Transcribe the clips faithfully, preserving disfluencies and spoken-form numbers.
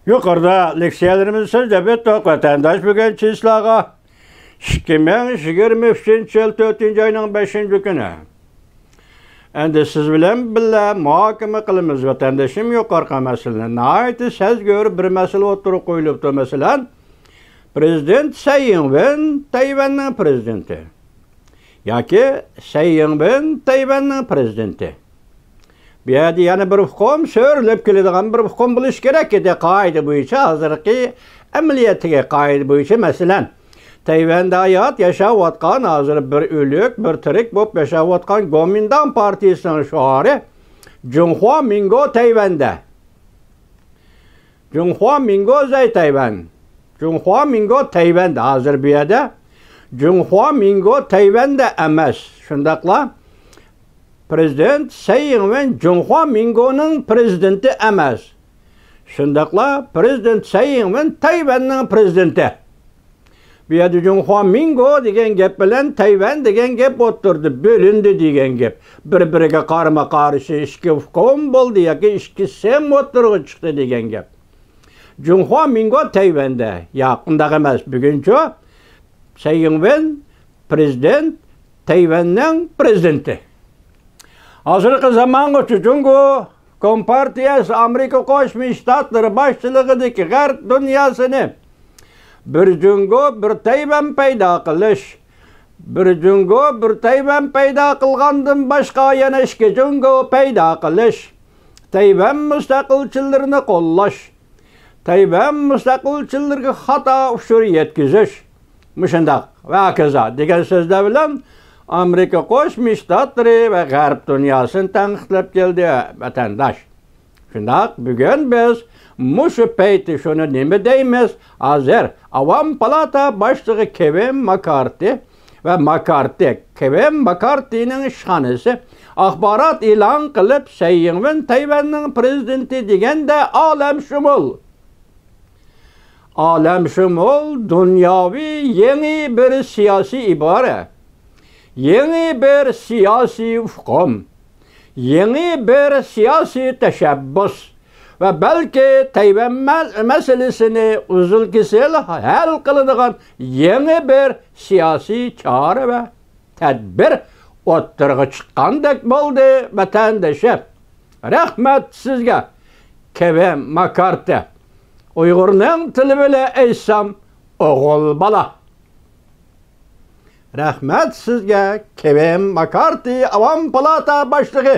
يۇقىرىدا لېكسىيەلىرىمىزنى سۆزلەپ ئۆتتۇق، ۋەتەنداش، بۈگۈنچە سىلەرگە ئىككى مىڭ يىگىرمە ئۈچىنچى يىل تۆتىنچى ئاينىڭ بەشىنچى كۈنى. ئەمدى سىز بىلەن بىللە مۇھاكىمە قىلىمىز، ۋەتەندىشىم، يۇقىرىقى مەسىلىنى. ناھايىتى سەزگۈر بىر مەسىلە ئوتتۇرىغا قويۇلۇپتۇ. مەسىلەن، پرېزىدېنت سەي ئىڭۋېن تەيۋەننىڭ پرېزىدېنتى ياكى سەي ئىڭۋېن تەيۋەننىڭ پرېزىدېنتى. بۇ يەردە يەنە بىر ئۇقۇم سۆرىلىپ كېلىدىغان بىر ئۇقۇم بولۇشى كېرەك ئىدى، قائىدە بويىچە، ھازىرقى ئەمەلىيەتتىكى قائىدە بويىچە. مەسىلەن، تەيۋەندە ھايات ياشاۋاتقان، ھازىر بىر ئۆلۈك، بىر تىرىك بولۇپ ياشاۋاتقان گومىنداڭ پارتىيىسىنىڭ شوئارى جۇڭخۇا مىڭگو تەيۋەندە. جۇڭخۇا مىڭگو زەي تەيۋەن. جۇڭخۇا مىڭگو تەيۋەندە، ھازىر بۇ يەردە جۇڭخۇا مىڭگو تەيۋەندە ئەمەس. شۇنداقلا پرېزىدېنت سەي ئىڭۋېن جۇڭخۇا مىڭگونىڭ پرېزىدېنتى ئەمەس. شۇنداقلا پرېزىدېنت سەي ئىڭۋېن تەيۋەننىڭ پرېزىدېنتى. بۇ يەردە جۇڭخۇا مىڭگو دېگەن گەپ بىلەن تەيۋەن دېگەن گەپ ئوتتۇرىدا بۆلۈندى دېگەن گەپ. بىر-بىرىگە قارىما-قارشى ئىككى ئۇقۇم بولدى ياكى ئىككى سىم ئوتتۇرىغا چىقتى دېگەن گەپ. جۇڭخۇا مىڭگو تەيۋەندە. ياق، ئۇنداق ئەمەس. بۈگۈنچۇ سەي ئىڭۋېن پرېزىدېنت، تەيۋەننىڭ پرېزىدېنتى. ھازىرقى زامانغىچە جۇڭگو كومپارتىيەسى ئامېرىكا قوشما شتاتلىرى باشچىلىقىدىكى غەرب دۇنياسىنى بىر جۇڭگو، بىر تەيۋەن پەيدا قىلىش، بىر جۇڭگو، بىر تەيۋەن پەيدا قىلغاندىن باشقا يەنە ئىككى جۇڭگو پەيدا قىلىش، تەيۋەن مۇستەقىلچىلىرىنى قوللاش، تەيۋەن مۇستەقىلچىلىرىگە خاتا ئۇچۇر يەتكۈزۈش، مۇشۇنداق ۋە ھاكازا دېگەن سۆزلەر بىلەن ئامېرىكا قوشما شتاتلىرى ۋە غەرب دۇنياسىنى تەنقىدلەپ كەلدى، ۋەتەنداش. شۇنداق، بۈگۈن بىز مۇشۇ پەيتتە شۇنى نېمە دەيمىز؟ ھازىر ئاۋام پالاتا باشلىقى كېۋىن ماكارتى ۋە ماكارتى، كېۋىن ماكارتىنىڭ ئىشخانىسى ئاخبارات ئېلان قىلىپ، سەي ئىڭۋېن تەيۋەننىڭ پرېزىدېنتى دېگەندە ئالەمشۇمۇل. ئالەمشۇمۇل دۇنياۋى يېڭى بىر سىياسىي ئىبارە، يېڭى بىر سىياسىي ئۇقۇم، يېڭى بىر سىياسىي تەشەببۇس ۋە بەلكى تەيۋەن مە-، مەسىلىسىنى ئۇزۇن-كېسىل ھەل قىلىدىغان يېڭى بىر سىياسىي چارە ۋە تەدبىر ئوتتۇرىغا چىققاندەك بولدى، ۋەتەندىشىم. رەھمەت سىزگە، كېۋىن ماكارتى. ئۇيغۇرنىڭ تىلى بىلەن ئېيتسام، ئوغۇل بالا. رەھمەت سىزگە، كېۋىن ماكارتى، ئاۋام پالاتا باشلىقى.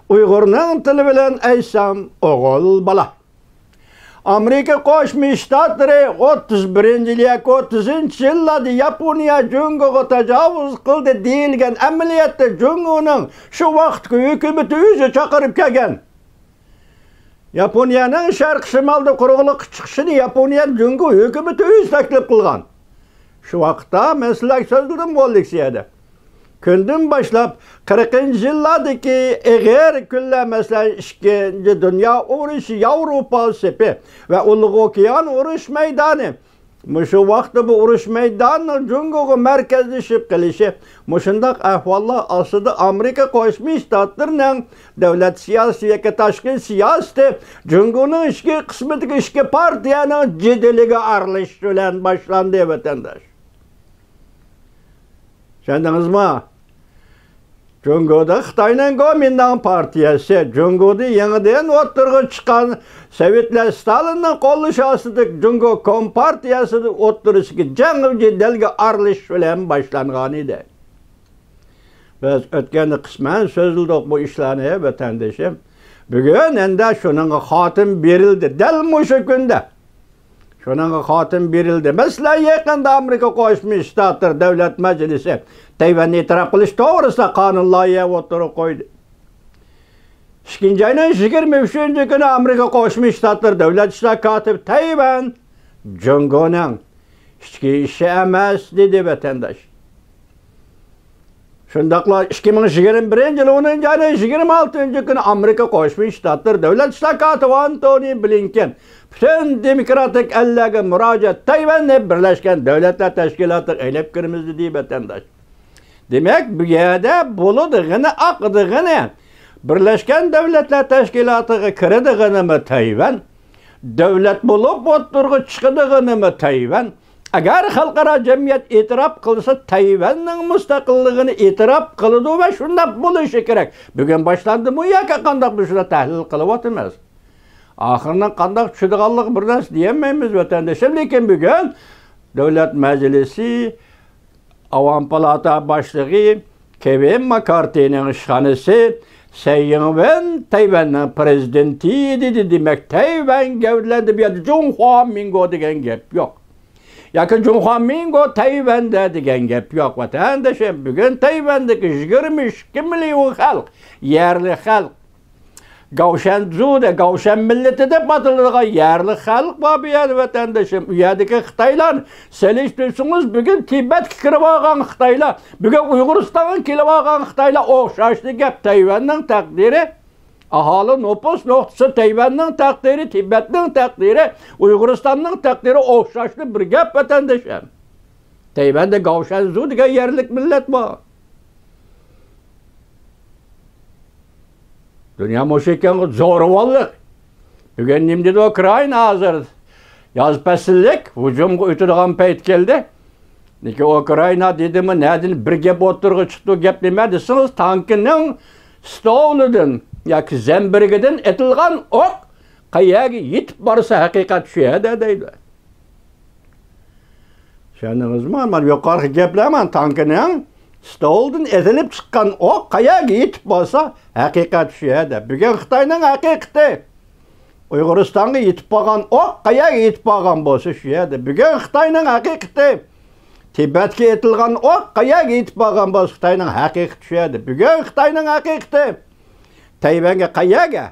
ئۇيغۇرنىڭ تىلى بىلەن ئېيتسام، ئوغۇل بالا. ئامېرىكا قوشما شتاتلىرى ئوتتۇز بىرىنچى يىل ياكى ئوتتۇزىنچى يىللاردا ياپونىيە جۇڭگوغا تاجاۋۇز قىلدى دېيىلگەن ئەمەلىيەتتە جۇڭگونىڭ شۇ ۋاقىتقى ھۆكۈمىتى ئۆزى چاقىرىپ كەلگەن. ياپونىيەنىڭ شەرقىي شىمالدا قۇرۇقلۇققا چىقىشىنى ياپونىيە جۇڭگو ھۆكۈمىتى ئۆزى تەكلىپ قىلغان. شۇ ۋاقىتتا مەن سىلەرگە سۆزلىدىم بۇ لېكسىيەدە. كۈندىن باشلاپ قىرىقىنچى يىللاردىكى ئېغىر كۈنلەر، مەسىلەن، ئىككىنچى دۇنيا ئۇرۇشى، ياۋروپا سېپى ۋە ئۇلۇغ ئوكيان ئۇرۇش مەيدانى. مۇشۇ ۋاقىتتا بۇ ئۇرۇش مەيدانىنىڭ جۇڭگوغا مەركەزلىشىپ قېلىشى، مۇشۇنداق ئەھۋاللار ئاستىدا ئامېرىكا قوشما شتاتلىرىنىڭ دۆلەت سىياسىتى ياكى تاشقى سىياسىتى جۇڭگونىڭ ئىچكى قىسمىدىكى ئىككى پارتىيەنىڭ جېدىلىگە ئارىلىشىش بىلەن باشلاندى، ۋەتەنداش. چۈشەندىڭىزمۇ؟ جۇڭگودا خىتاينىڭ گومىنداڭ پارتىيەسى، جۇڭگودا يېڭىدىن ئوتتۇرىغا چىققان سوۋېتلەر ستالىننىڭ قوللىشى ئاستىدىكى جۇڭگو كومپارتىيەسى ئوتتۇرىسىدىكى جەڭ جېدەلگە ئارىلىشىش بىلەن باشلانغان ئىدى. بىز ئۆتكەندە قىسمەن سۆزلىدۇق بۇ ئىشلارنى، ۋەتەندىشىم. بۈگۈن ئەندى شۇنىڭغا خاتىمە بېرىلدى، دەل مۇشۇ كۈندە. شۇنىڭغا خاتىمە بېرىلدى. مەسىلەن، يېقىندا ئامېرىكا قوشما شتاتلىرى دۆلەت مەجلىسى تەيۋەننى ئېتىراپ قىلىش توغرىسىدا قانۇن لايىھە ئوتتۇرىغا قويدى. ئىككىنچى ئاينىڭ يىگىرمە ئۈچىنچى كۈنى ئامېرىكا قوشما شتاتلىرى دۆلەت ئىشلار كاتىپى تەيۋەن جۇڭگونىڭ ئىچكى ئىشى ئەمەس، دېدى، ۋەتەنداش. شۇنداقلا ئىككى مىڭ يىگىرمە بىرىنچى يىل ئونىنچى ئاينىڭ يىگىرمە ئالتىنچى كۈنى ئامېرىكا قوشما شتاتلىرى دۆلەت ئىشلار كاتىپى ئانتونى بلىنكېن پۈتۈن دېموكراتىك ئەللەرگە مۇراجىئەت، تەيۋەننى بىرلەشكەن دۆلەتلەر تەشكىلاتىغا ئېلىپ كىرىمىز، دېدى، ۋەتەنداش. دېمەك، بۇ يەردە بولىدىغىنى، ئاقىدىغىنى، بىرلەشكەن دۆلەتلەر تەشكىلاتىغا كىرىدىغىنىمۇ تەيۋەن، دۆلەت بولۇپ ئوتتۇرىغا چىقىدىغىنىمۇ تەيۋەن. ئەگەر خەلقئارا جەمئىيەت ئېتىراپ قىلسا، تەيۋەننىڭ مۇستەقىللىقىنى ئېتىراپ قىلىدۇ ۋە شۇنداق بولۇشى كېرەك. بۈگۈن باشلاندىمۇ ياكى قانداق، بىز شۇنداق تەھلىل قىلىۋاتىمىز. ئاخىرىنىڭ قانداق چۈشىدىغانلىقى بىر نەرسە دېيەلمەيمىز، ۋەتەندىشىم. لېكىن بۈگۈن دۆلەت مەجلىسى ئاۋام پالاتا باشلىقى كېۋىن ماكارتىنىڭ ئىشخانىسى سەي يىڭۋېن تەيۋەننىڭ پىرېزىدېنتى دېدى. دېمەك، تەيۋەن گەۋدىلەندى. بۇ يەردە جۇڭخۇا مىنگو دېگەن گەپ يوق. ياكى جۇڭخۇا مىنگو تەيۋەندە دېگەن گەپ يوق، ۋەتەندىشىم. بۈگۈن تەيۋەندىكى يىگىرمە ئىككى مىليون خەلق، يەرلىك خەلق، گاۋشەنزۇ دە، گاۋشەن مىللىتى دەپ ئاتىلىدىغان يەرلىك خەلق بار بۇ يەردە، ۋەتەندىشىم. ئۇ يەردىكى خىتايلار، سېلىشتۇرسىڭىز، بۈگۈن تىبەتكە كىرىۋالغان خىتايلار، بۈگۈن ئۇيغۇرىستانغا كېلىۋالغان خىتايلار ئوخشاشلا گەپ. تەيۋەننىڭ تەقدىرى، ئاھالە نوپۇس نۇقتىسى، تەيۋەننىڭ تەقدىرى، تىبەتنىڭ تەقدىرى، ئۇيغۇرىستاننىڭ تەقدىرى ئوخشاشلا بىر گەپ، ۋەتەندىشىم. تەيۋەندە گاۋشەنزۇ دېگەن يەرلىك مىللەت بار. دۇنيا مۇشۇ ئىكەنغۇ زورىۋاللىق. بۈگۈن نېمە دېدى ئۇكرائىنا ھازىر؟ ياز پەسىللىك ھۇجۇمغا ئۆتىدىغان پەيت كەلدى. لېكىن ئۇكرائىنا دېدىمۇ، نەدىن بىر گەپ ئوتتۇرىغا چىقتى، گەپ نېمە دېسىڭىز، تانكىنىڭ ستولىدىن ياكى زەمبىرىكىدىن ئېتىلغان ئوق قەيەرگە يېتىپ بارسا، ھەقىقەت شۇ يەردە دەيدۇ. چۈشەندىڭىزمۇ؟ مانا يۇقىرىقى گەپلەر، مانا تانكىنىڭ ستولىدىن ئېتىلىپ چىققان ئوق قەيەرگە يېتىپ بارسا، ھەقىقەت شۇ يەردە. بۈگۈن خىتاينىڭ ھەقىقىتى. ئۇيغۇرىستانغا يېتىپ بارغان ئوق قەيەرگە يېتىپ بارغان بولسا، شۇ يەردە. بۈگۈن خىتاينىڭ ھەقىقىتى. تىبەتكە ئېتىلغان ئوق قەيەرگە يېتىپ بارغان بولسا، خىتاينىڭ ھەقىقىتى شۇ يەردە. بۈگۈن خىتاينىڭ ھەقىقىتى. تەيۋەنگە قەيەرگە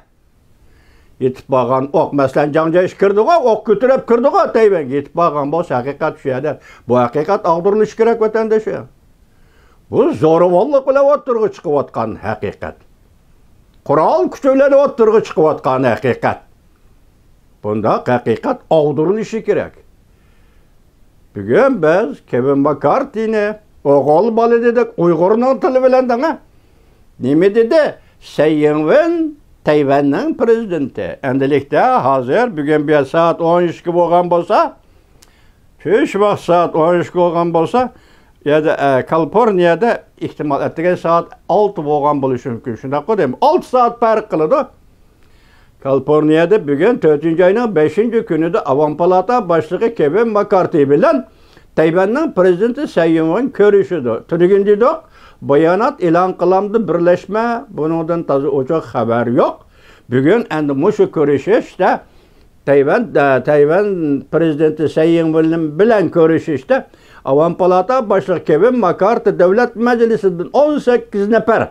يېتىپ بارغان ئوق، مەسىلەن، جاڭجيېشى كىردىغۇ، ئوق كۆتۈرۈپ كىردىغۇ تەيۋەنگە، يېتىپ بارغان بولسا، ھەقىقەت شۇ يەردە. بۇ ھەقىقەت ئاغدۇرۇلۇشى كېرەك، ۋەتەندىشىم. بۇ زورىۋاللىق بىلەن ئوتتۇرىغا چىقىۋاتقان ھەقىقەت. قورال كۈچى بىلەن ئوتتۇرىغا چىقىۋاتقان ھەقىقەت. بۇنداق ھەقىقەت ئاغدۇرۇلۇشى كېرەك. بۈگۈن بىز كېۋىن ماكارتىنى ئوغۇل بالا دېدۇق، ئۇيغۇرنىڭ تىلى بىلەن دەڭە. نېمە دېدى؟ سەي يىڭۋېن تەيۋەننىڭ پىرېزىدېنتى. ئەمدىلىكتە ھازىر بۈگۈن بۇ يەر سائەت ئون ئىككى بولغان بولسا، چۈش ۋاقتى سائەت ئون ئىككى بولغان بولسا، يەردە، ئە، كالىفورنىيەدە ئېھتىمال ئەتىگەن سائەت ئالتە بولغان بولۇشى مۇمكىن. شۇنداققۇ دەيمەن. ئالتە سائەت پەرق قىلىدۇ. كالىفورنىيەدە بۈگۈن تۆتىنچى ئاينىڭ بەشىنچى كۈنىدە ئاۋام پالاتا باشلىقى كېۋىن ماكارتى بىلەن تەيۋەننىڭ پىرېزىدېنتى سەي يىڭۋېن كۆرۈشىدۇ. تۈنۈگۈن دېدۇق، بايانات ئېلان قىلامدۇ بىرلەشمە، بۇنىڭدىن تازا ئوچۇق خەۋەر يوق. بۈگۈن ئەمدى مۇشۇ كۆرۈشۈشتە تەيۋەن، ئە، تەيۋەن پىرېزىدېنتى سەي يىڭۋېن بىلەن كۆرۈشۈشتە ئاۋام پالاتا باشلىقى كېۋىن ماكارتى دۆلەت مەجلىسىدىن ئون سەككىز نەپەر،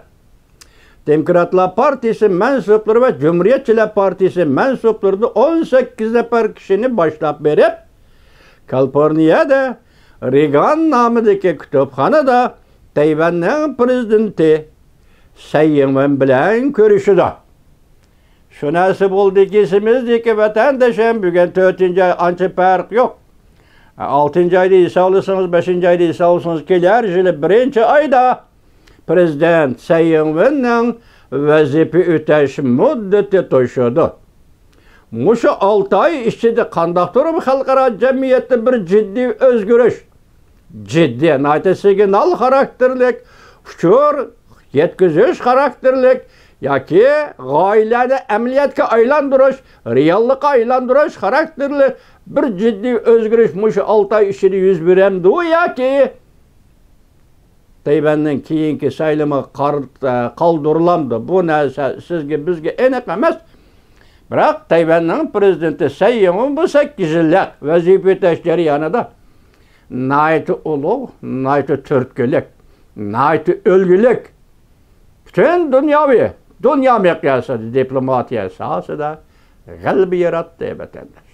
دېموكراتلار پارتىيىسى مەنسۇپلىرى ۋە جۇمھۇرىيەتچىلەر پارتىيىسى مەنسۇپلىرىدىن ئون سەككىز نەپەر كىشىنى باشلاپ بېرىپ، كالىفورنىيەدە رېگان نامىدىكى كۇتۇپخانىدا تەيۋەننىڭ پىرېزىدېنتى سەي يىڭۋېن بىلەن كۆرۈشىدۇ. شۇ نەرسە بولدى دېسىمىزدىكى ۋەتەندىشىم، بۈگۈن تۆتىنچى ئاي، ئانچە پەرق يوق. ئالتىنچى ئايدا ھېسابلىسىڭىز، بەشىنچى ئايدا ھېسابلىسىڭىز، كېلەر يىلى بىرىنچى ئايدا پىرېزىدېنت سەي يىڭۋېننىڭ ۋەزىپە ئۆتەش مۇددىتى توشىدۇ. مۇشۇ ئالتە ئاي ئىچىدە قانداقتۇر خەلقئارا جەمئىيەتتە بىر جىددىي ئۆزگىرىش، جىددىي، ناھايىتى سىگنال خاراكتېرلىك، ئۇچۇر يەتكۈزۈش خاراكتېرلىك ياكى غايىلەرنى ئەمەلىيەتكە ئايلاندۇرۇش، رېئاللىققا ئايلاندۇرۇش خاراكتېرلىك بىر جىددىي ئۆزگىرىش مۇشۇ ئالتە ئاي ئىچىدە يۈز بېرەمدۇ ياكى تەيۋەننىڭ كېيىنكى سايلىمىغا قار-، قالدۇرۇلامدۇ؟ بۇ نەرسە سىزگە، بىزگە ئېنىق ئەمەس. بىراق تەيۋەننىڭ پىرېزىدېنتى سەي يىڭۋېن بۇ سەككىز يىللىق ۋەزىپە ئۆتەش جەريانىدا ناھايىتى ئۇلۇغ، ناھايىتى تۈرتكىلىك، ناھايىتى ئۈلگىلىك، پۈتۈن دۇنياۋى، دۇنيا مىقياسىدا دىپلوماتىيە ساھەسىدە غەلىبە ياراتتى، ۋەتەنداش.